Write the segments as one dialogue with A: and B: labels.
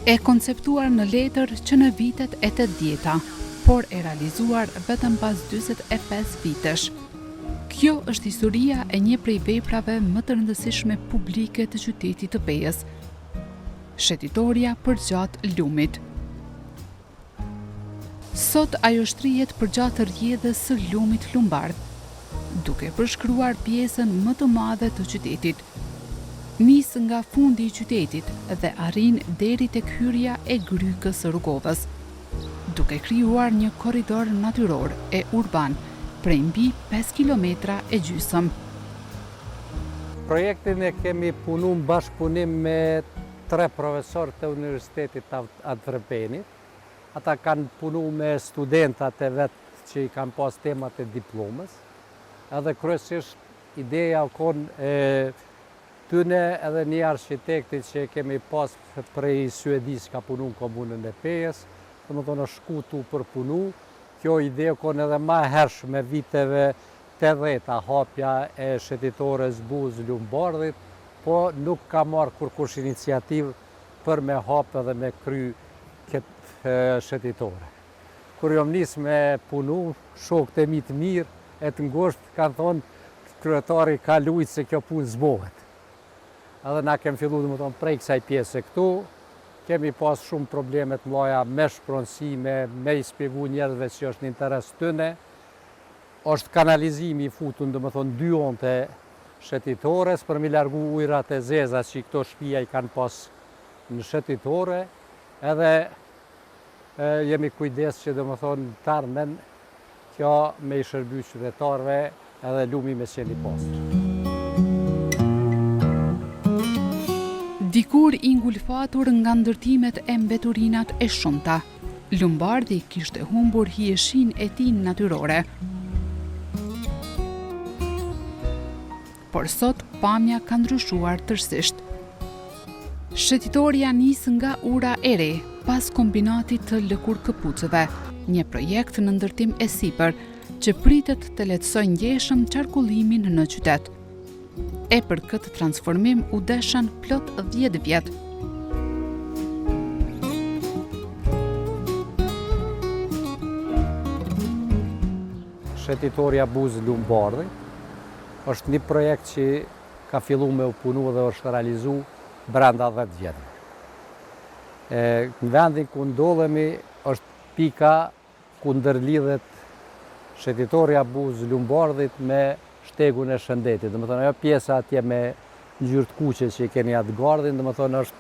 A: E konceptuar në letër që në vitet e tetëdhjeta, por e realizuar vetëm pas 45 vitesh. Kjo është historia e një prej veprave më të rëndësishme publike të qytetit të Pejës, shëtitorja përgjatë lumit. Sot ajo shtrihet përgjatë rrjedhës së lumit Lumbardh, duke përshkruar pjesën më të madhe të qytetit. Nis nga fundi i qytetit dhe arrin deri tek hyrja e Grykës së Rugovës, duke krijuar një korridor natyror e urban prej mbi 5 kilometra e gjysëm.
B: Projektin e kemi punu në bashkëpunim me tre profesorë të Universitetit të Antwerpenit. Ata kanë punu me studentat e vet që i kanë pas temat e diplomës. Edhe kryesisht ideja u kon e tyne edhe një arkitekti që e kemi pas prej Suedisë ka punu në komunën e Pejës, domethonë është shku tu përpunu. Kjo ide u kon edhe ma e hershme viteve tetëdhjeta hapja e shëtitores buzë Lumbardhit, po nuk ka marrë kurkush iniciativë për me hapë edhe me kry këtë shëtitore. Kur jom nisë me punu, shokët e mi të mirë e të ngushtë kanë thonë kryetari ka lujtë se kjo punë s'bohet. Edhe na kem fillu domethonë prej kësaj pjese këtu, kemi pas shumë probleme të mdhaja me shpronësime, me i spjegu njerëzve që është në interes tyne, Është kanalizimi i futun domethonë dy onët e shëtitores për mi largu ujrat e zeza që këto shpia i kanë pas në shëtitore edhe jemi kujdes që domethonë në t'ardhmen kjo me i shërby qytetarëve edhe lumi me qenë i pastër.
A: Dikur i ngulfatur nga ndërtimet e mbeturinat e shumta, Lumbardhi kishte humbur hijeshinë e tij natyrore. Por sot pamja ka ndryshuar tërësisht. Shëtitorja nis nga ura e re, pas kombinatit të lëkurëkëpucëve, një projekt në ndërtim e sipër, që pritet të lehtësojë ndjeshëm qarkullimin në qytet. E për këtë transformim u deshën plot 10 vjet.
B: Shëtitorja buzë Lumbardhit është një projekt që ka fillu me u punu dhe është realizu brenda 10 vjetëve. Në vendin ku ndodhemi është pika ku ndërlidhet shëtitorja buzë Lumbardhit me shtegun e shëndetit. Domethonë, ajo pjesa atje me ngjyrë të kuqe që i keni atë gardhin, domethonë është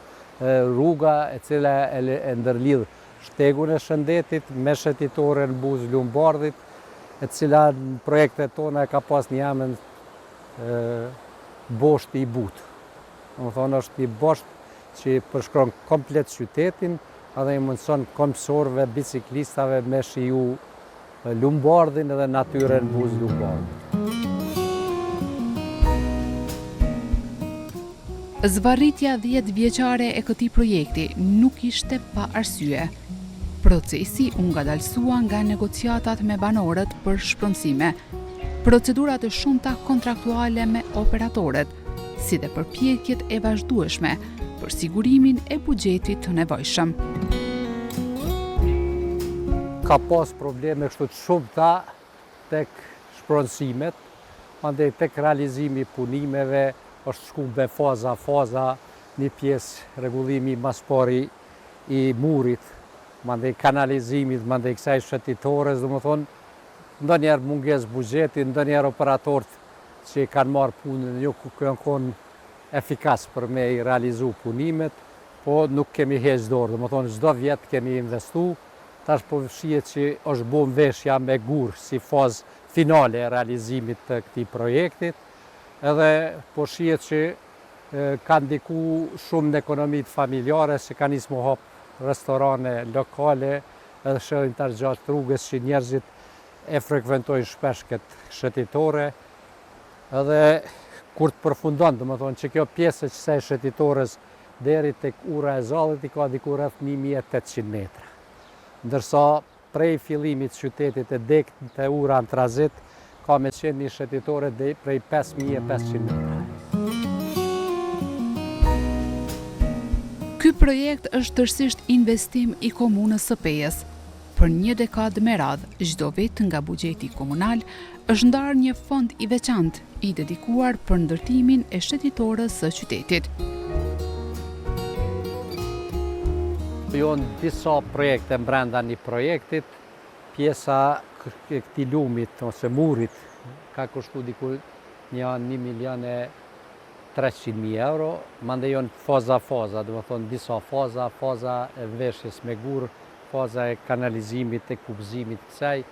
B: rruga e cila e ndërlidh shtegun e shëndetit me shëtitoren buzë Lumbardhit, e cila në projektet tona e ka pas një emën boshti i butë. Domethonë, është një bosht që përshkron komplet qytetin, edhe i mundëson këmbësorëve, biciklistave me shiju Lumbardhin edhe natyrën buzë Lumbardhit.
A: Zvarritja dhjetëvjeçare e këtij projekti nuk ishte pa arsye. Procesi u ngadalësua nga negociatat me banorët për shpronësime, procedurat e shumta kontraktuale me operatorët, si dhe përpjekjet e vazhdueshme për sigurimin e buxhetit të nevojshëm.
B: Ka pas probleme kështu të shumta tek shpronësimet, mandej tek realizimi i punimeve është shku me faza faza, një pjesë rregullimi ma s'pari i murit, mandej kanalizimit, mandej kësaj shëtitores, domethonë, ndonjëherë mungesë buxheti, ndonjëherë operatorët që kanë marrë punën nuk janë konë efikas për me i realizu punimet, po nuk kemi heq dorë, domethonë çdo vjet kemi investu, tash po shihet që është bo mveshja me gur si fazë finale e realizimit të këtij projektit, edhe po shihet që ka ndiku shumë në ekonomitë familjare, se ka nisë m'u hap restorane, lokale, edhe shohim tash gjatë rrugës që njerëzit e frekuentojnë shpesh këtë shëtitore, Edhe kur të përfundon, domethonë që kjo pjesë e qësaj shëtitores deri tek ura e Zallit i ka diku rreth 1800 metra. Ndërsa prej fillimit të qytetit e deri te ura Antrazit ka me qenë një shëtitore prej 5500 metra.
A: Ky. projekt është tërësisht investim i Komunës së Pejës. Për një dekadë me radhë, çdo vit nga buxheti komunal është ndarë një fond i veçantë i dedikuar për ndërtimin e shëtitores së qytetit.
B: Jonë disa projekte mbrenda një projektit, pjesa e këtij lumit ose murit ka kushtu diku nja një milion e 300.000 euro, mandej jonë faza faza, domethonë disa faza, faza e veshjes me gurë, faza e kanalizimit e kubëzimit kësaj,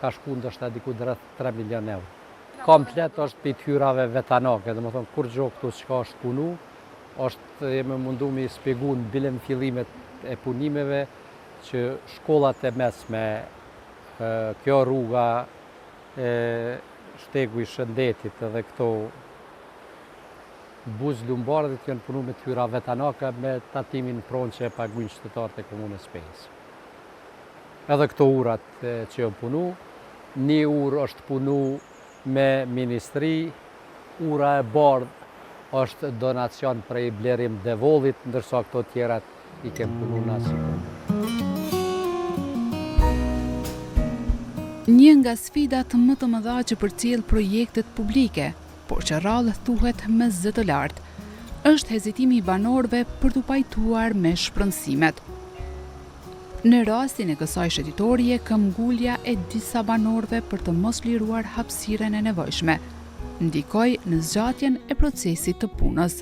B: ka shku ndoshta diku rreth 3 milion euro. Komplet është prej t'hyrave vetanake, domethonë kurgjo këtu çka është punu, është jemi mundu me i spjegu në bile në fillimet e punimeve që shkollat e mesme, kjo rruga e shtegu i shëndetit edhe këto buzë Lumbardhit janë punu me t'hyra vetanake me tatimin pronë që e pagujnë qytetarët e komunës Pejës. Edhe këto urat që janë punu, një urë është punu me ministri, ura e bardhë është donacion prej Blerim Devollit, ndërsa këto tjerat i kem punu na si komunë.
A: Një nga sfidat më të mëdha që përcjell projektet publike, por që rrallë thuhet me zë të lartë, është hezitimi i banorëve për t'u pajtuar me shpronësimet. Në rastin e kësaj shëtitorie, këmbgulja e disa banorëve për të mos liruar hapësirën e nevojshme, ndikoi në zgjatjen e procesit të punës.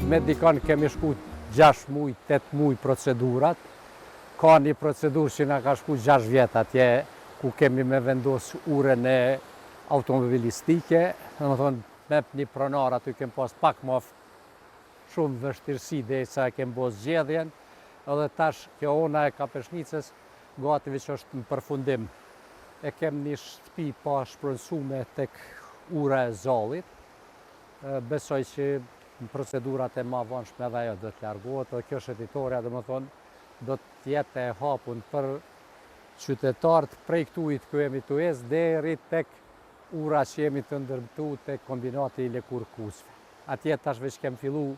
B: Me dikon kemi shku 6 muj, 8 muj procedurat, ka një procedurë që na ka shku 6 vjet atje, ku kemi me vendos urën e automobilistike, domethonë, me një pronar aty kem pas pak ma shumë vështirësi derisa e kem bo zgjedhjen, edhe tash kjo ona e Kapeshnicës gati veç është në përfundim. E kem një shtëpi pa shpronësume tek ura e Zallit, besoj që në procedurat e ma vonshme edhe ajo do të largohet, edhe kjo shëtitorja, domethonë, do të jetë e hapun për qytetarët prej këtuhit ku jemi tu ecë deri tek ura që jemi tu ndërtu tek kombinati i lëkurëkëpucve. Atje tash veç kem fillu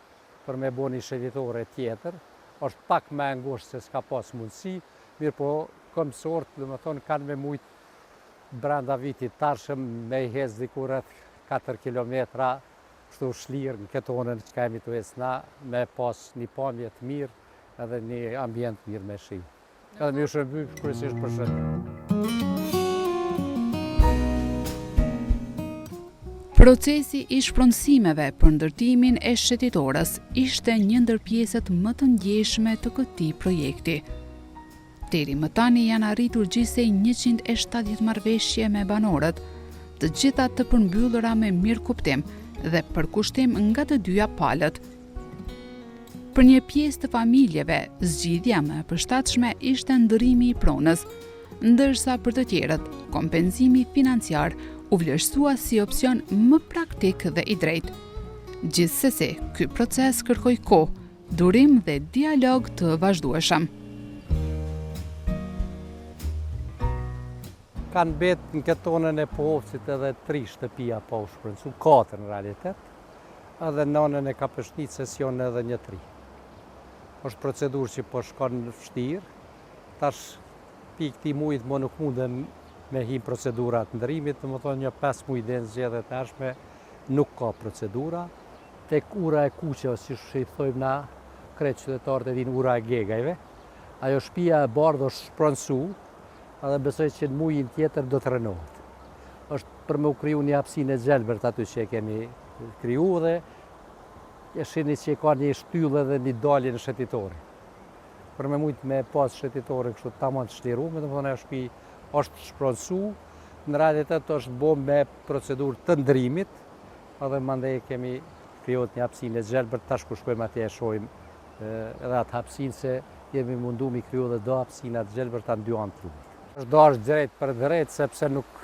B: për me bo një shëtitore tjetër, është pak më e ngushtë se s'ka pas mundësi, mirëpo këmbësorët, domethonë, kanë me mujt brenda vitit t'ardhshëm me i hec diku rreth 4 kilometra kështu shlirë në këtë onën çka jemi tu ecë na, me pas një pamje të mirë edhe një ambient të mirë me shiju. Edhe me ju shërby kryesisht për shëndet.
A: Procesi i shpronësimeve për ndërtimin e shëtitores ishte një ndër pjesët më të ndjeshme të këtij projekti. Deri më tani janë arritur gjithsej 170 marrëveshje me banorët, të gjitha të përmbyllura me mirëkuptim dhe përkushtim nga të dyja palët. Për një pjesë të familjeve, zgjidhja më e përshtatshme ishte ndërrimi i pronës, ndërsa për të tjerët, kompensimi financiar u vlerësua si opsion më praktik dhe i drejtë. Gjithsesi, ky proces kërkoi kohë, durim dhe dialog të vazhdueshëm.
B: Kanë mbet në këtë onën e Pohovcit edhe tri shtëpia pa u shpronësu, katër në realitet, edhe në onën e Kapeshnicës janë edhe një tri. Është procedurë që po shkon vështirë, tash pi këtij mujit mo nuk mundem me hi procedurat ndërrimit, domethonë një 5 muj deri në zgjedhjet e ardhshme nuk ka procedura. Tek ura e kuqe, ose siç i thojmë na, krejt qytetarët e dinë ura e Gegajve, ajo shpia e bardhë është shpronësu, edhe besoj që në mujin tjetër do të rrënohet. Është për me u kriju një hapësinë e gjelbërt aty që e kemi kriju dhe e shihni që ka një shtyllë dhe një dalje në shëtitore. Për me mujtë me pas shëtitore kështu tamam të shlirume, domethonë ajo shpi është shpronësu, në realitet është bo me procedurë të ndrimit, edhe mandej kemi krijuar një hapësinë e gjelbërt, tash kur shkojmë atje e shohim edhe atë hapësinë se jemi mundu mi kriju edhe do hapësina të gjelbërta në dy anë të lumit. Është dashtë drejt për drejt, sepse nuk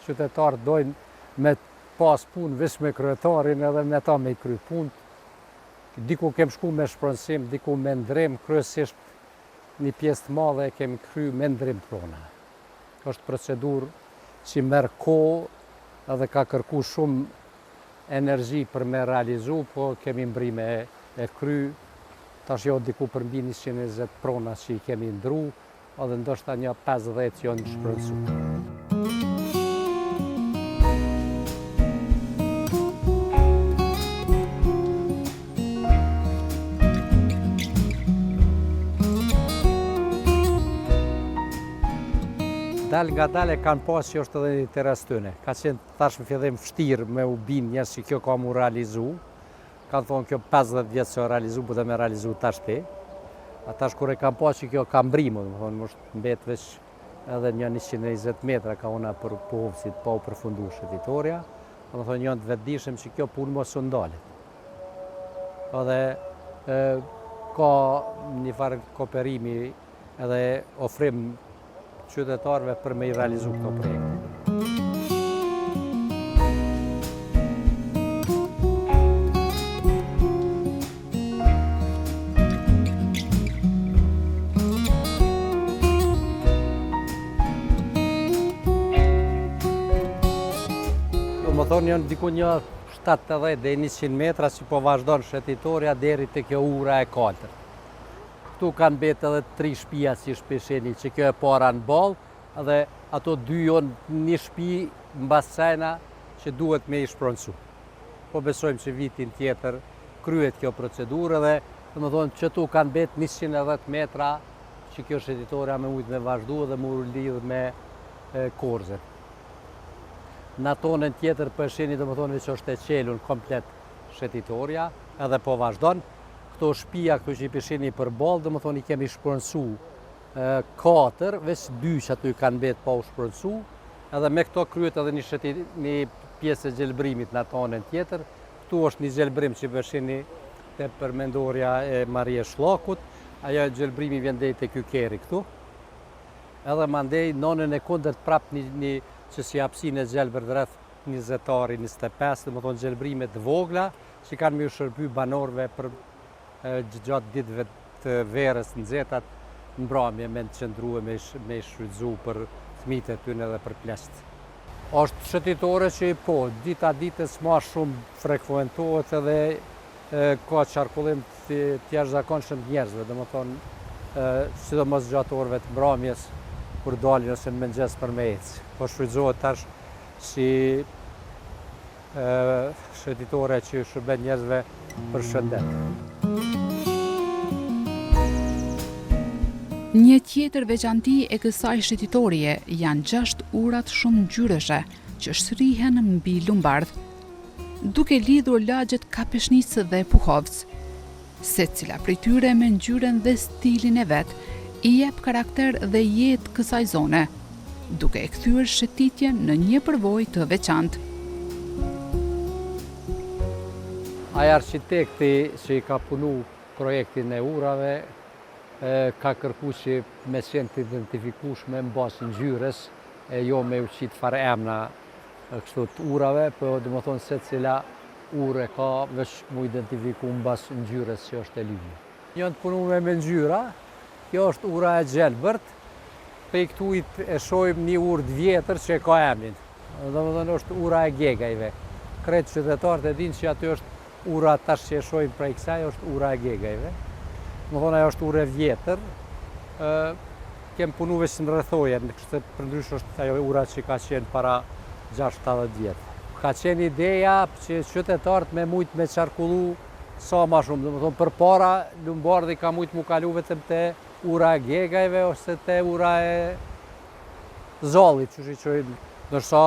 B: qytetarët dojnë me pas punë veç me kryetarin edhe me ta me i kry punë. Diku kem shku me shpronësim, diku me ndrim, kryesisht një pjesë të madhe e kem kry me ndrim prona. Është procedurë që merr kohë edhe ka kërku shumë. energji për me realizu, po kemi mbri me e kry, tash jo diku përmbi 120 prona që i kemi ndru, edhe ndoshta nja 50 jonë shpronësu. Dal nga dal e kanë pas që është edhe një interes tyne. Ka qenë tash në fillim vështirë me u bind njerëz që kjo ka mu realizu. Kanë thonë kjo 50 vjet s'u realizu, po do me realizu tashti. A tash kur e kanë pa që kjo ka mbri, më thonë, më është mbet veç edhe një 120 metra ka ona për Puhovcit pa u përfundu shëtitorja, do më thonë janë të vetëdijshëm që kjo punë mos u ndalet. Edhe e, ka një farë kooperimi edhe ofrim qytetarëve për me i realizu këto projekte. Domethonë janë diku një 70 deri 100 metra që po vazhdon shëtitorja deri te kjo ura e kaltër. Këtu kanë mbetë edhe tri shpia si po i shihni, që kjo e para në ballë, dhe ato dy jonë një shpi mbas sajna që duhet me i shpronësu. Po besojmë që vitin tjetër kryet kjo procedurë dhe domethonë që tu kanë mbetë 110 metra që kjo shëtitorja me mujtë me vazhdu dhe mu lidhë me Korzen. Në atë anën tjetër po e shihni domethonë që është e çelun komplet shëtitorja edhe po vazhdon. Këto shpia këtu që i po shihni përballë, domethonë i kemi shpronësu katër, veç dy që aty kanë mbetë pa u shpronësu, edhe me këto kryet edhe një, shëti, një pjesë e gjelbrimit në atë anën tjetër. Këtu është një gjelbrim që po e shihni te përmendorja e Marie Shllakut, ajo gjelbrimi vjen deri te ky kerri këtu. Edhe mandej në anën e kundërt prap një, një që si hapësinë e gjelbërt rreth 20 ari, 25, domethonë gjelbrime të vogla, që kanë me ju shërby banorëve për gjatë ditëve të verës nxehtat mbramje me në qëndru e me, me shfrytëzu për fëmijët e tyne dhe për pleqtë. Është shëtitore që po, dita ditës ma shumë frekuentohet edhe ka qarkullim të, të jashtëzakonshëm të njerëzve, domethonë, sidomos gjatë orëve të mbramjes, kur dalin ose në mëngjes për me ecë. Po shfrytëzohet tash si shëtitore që ju shërben njerëzve për shëndet.
A: Një tjetër veçanti e kësaj shëtitoreje janë gjashtë urat shumëngjyrëshe që shtrihen mbi Lumbardh, duke lidhur lagjet Kapeshnicë dhe Puhovc. Secila prej tyre me ngjyrën dhe stilin e vet, i jep karakter dhe jetë kësaj zone, duke e kthyer shëtitjen në një përvojë të veçantë.
B: Ai arkitekti që i ka punu projektin e urave, ka kërku që me qenë të identifikushme në bazë ngjyrës, e jo me u qitë farë emna kështu të urave, po domethonë secila urë e ka veç mu identifiku në bazë ngjyrës që është e lyme. Janë të punume me ngjyra, kjo është ura e gjelbërt, prej këtu e shohim një urë të vjetër që e ka emrin. Domethonë është ura e Gegajve. Krejt qytetarët e dinë që aty është ura tash që e shohim prej kësaj është ura e Gegajve. Domethonë ajo është urë e vjetër. Ë kem punu veç në rrethoje, kështu përndryshe është ajo ura që ka qenë para 6-70 vjet. Ka qenë ideja që qytetarët me mujt me qarkullu sa ma shumë, domethonë përpara Lumbardhi ka mujt mu kalu vetëm te ura e Gegajve ose te ura e Zallit, që i quajmë, ndërsa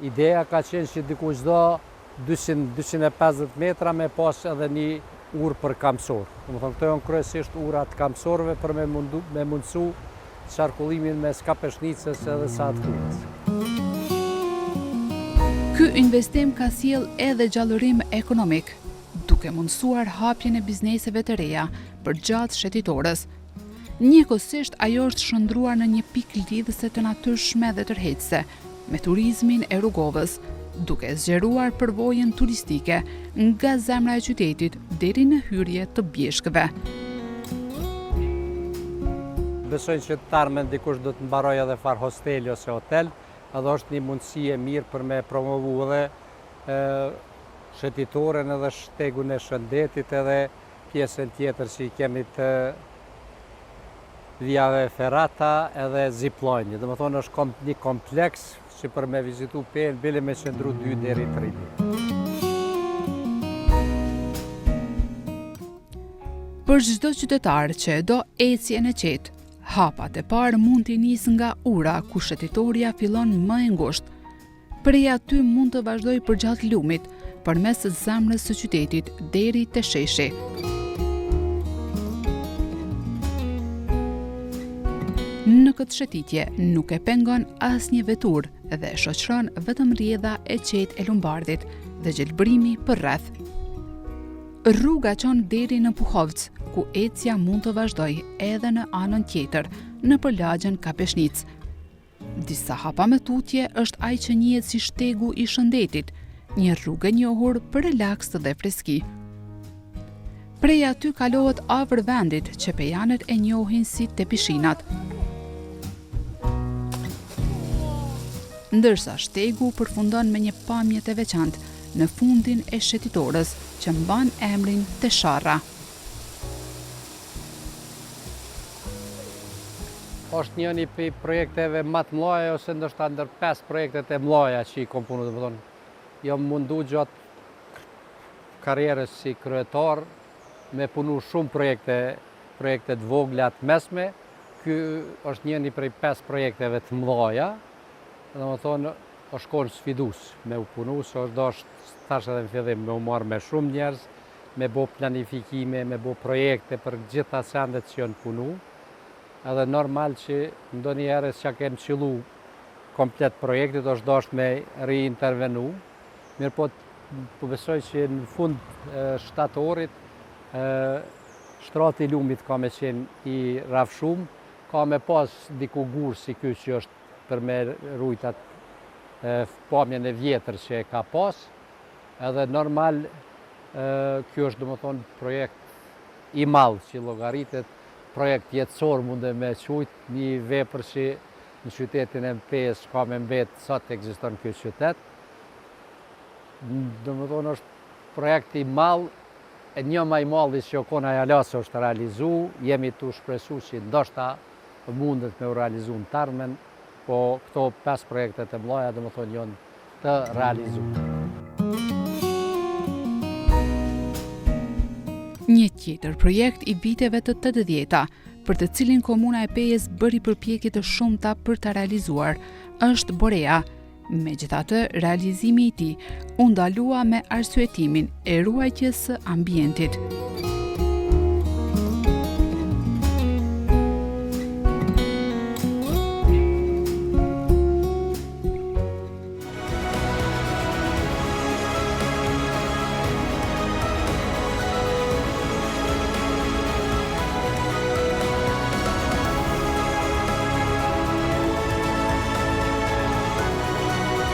B: Ideja ka qenë që diku çdo 200-250 metra me pas edhe një urë për kamsorë. Domethonë, këto janë kryesisht ura të kamsorëve për me, mundu, me mundësu qarkullimin mes Kapeshnicës edhe Sahat Kullës.
A: Ky investim ka sjellë edhe gjallërim ekonomik, duke mundësuar hapjen e bizneseve të reja përgjatë shëtitores, Njëkohësisht ajo është shndërruar në një pikë lidhëse të natyrshme dhe tërheqëse me turizmin e Rugovës, duke zgjeruar përvojën turistike nga zemra e qytetit deri në hyrje të bjeshkëve.
B: Besoj që të ardhmen dikush do të mbarojë edhe farë hosteli ose hotel, edhe është një mundësi e mirë për me promovu edhe. Shëtitoren edhe shtegun e shëndetit edhe pjesën tjetër që i kemi të Via Ferrata edhe zipline. Domethonë është kom, një kompleks që për me vizitu Pejën, bile me qëndru 2 deri 3 ditë.
A: Për çdo qytetar që e do ecjen e qetë, hapat e parë mund t'i nisë nga ura ku shëtitorja fillon më e ngushtë. Prej aty mund të vazhdojë përgjatë lumit, përmes zemrës së qytetit deri te sheshi. Në këtë shëtitje nuk e pengon asnjë veturë dhe e shoqëron vetëm rrjedha e qetë e Lumbardhit dhe gjelbërimi përreth. Rruga çon deri në Puhovc, ku ecja mund të vazhdojë edhe në anën tjetër, nëpër lagjen Kapeshnicë. Disa hapa më tutje është ai që njihet si shtegu i shëndetit, një rrugë e njohur për relaks dhe freski. Prej aty kalohet afër vendit që pejanët e njohin si te pishinat. Ndërsa shtegu përfundon me një pamje të veçantë në fundin e shëtitores që mban emrin te Sharra.
B: Është njëni prej projekteve ma të mdhaja ose ndoshta ndër 5 projektet e mdhaja që i kom punu, domethonë, jam mundu gjatë karrierës si kryetar me punu shumë projekte, projekte të vogla të mesme, ky është njëni prej 5 projekteve të mdhaja, domethonë, është konë sfidus me u punu, se është dasht, thash edhe në fillim, me u marrë me shumë njerëz, me bo planifikime, me bo projekte për gjitha sendet që janë punu, edhe normal që ndonjëherë s'ja kem qëllu komplet projektit, është dasht me riintervenu, mirëpo po besoj që në fund shtatorit shtrati i lumit ka me qenë i rrafshum, ka me pas diku gur si ky që është për me rujt atë pamjen e vjetër që e ka pas, edhe normal ky është domethonë projekt i madh që llogaritet, projekt jetësor munde me qujt, një vepër që në qytetin e Pejës ka me mbet sa të ekziston ky qytet. Domethonë është projekt i madh, e një ma i madhi që o kon ai hala s'është realizu, jemi tu shpresu që ndoshta mundet me u realizu në t'ardhmen, po këto 5 projektet e mdhaja, domethonë janë të realizuar.
A: Një tjetër projekt i viteve të 80-ta, për të cilin Komuna e Pejës bëri përpjekje të shumta për ta realizuar, është Borea. Megjithatë, realizimi i tij u ndalua me arsyetimin e ruajtjes së ambientit.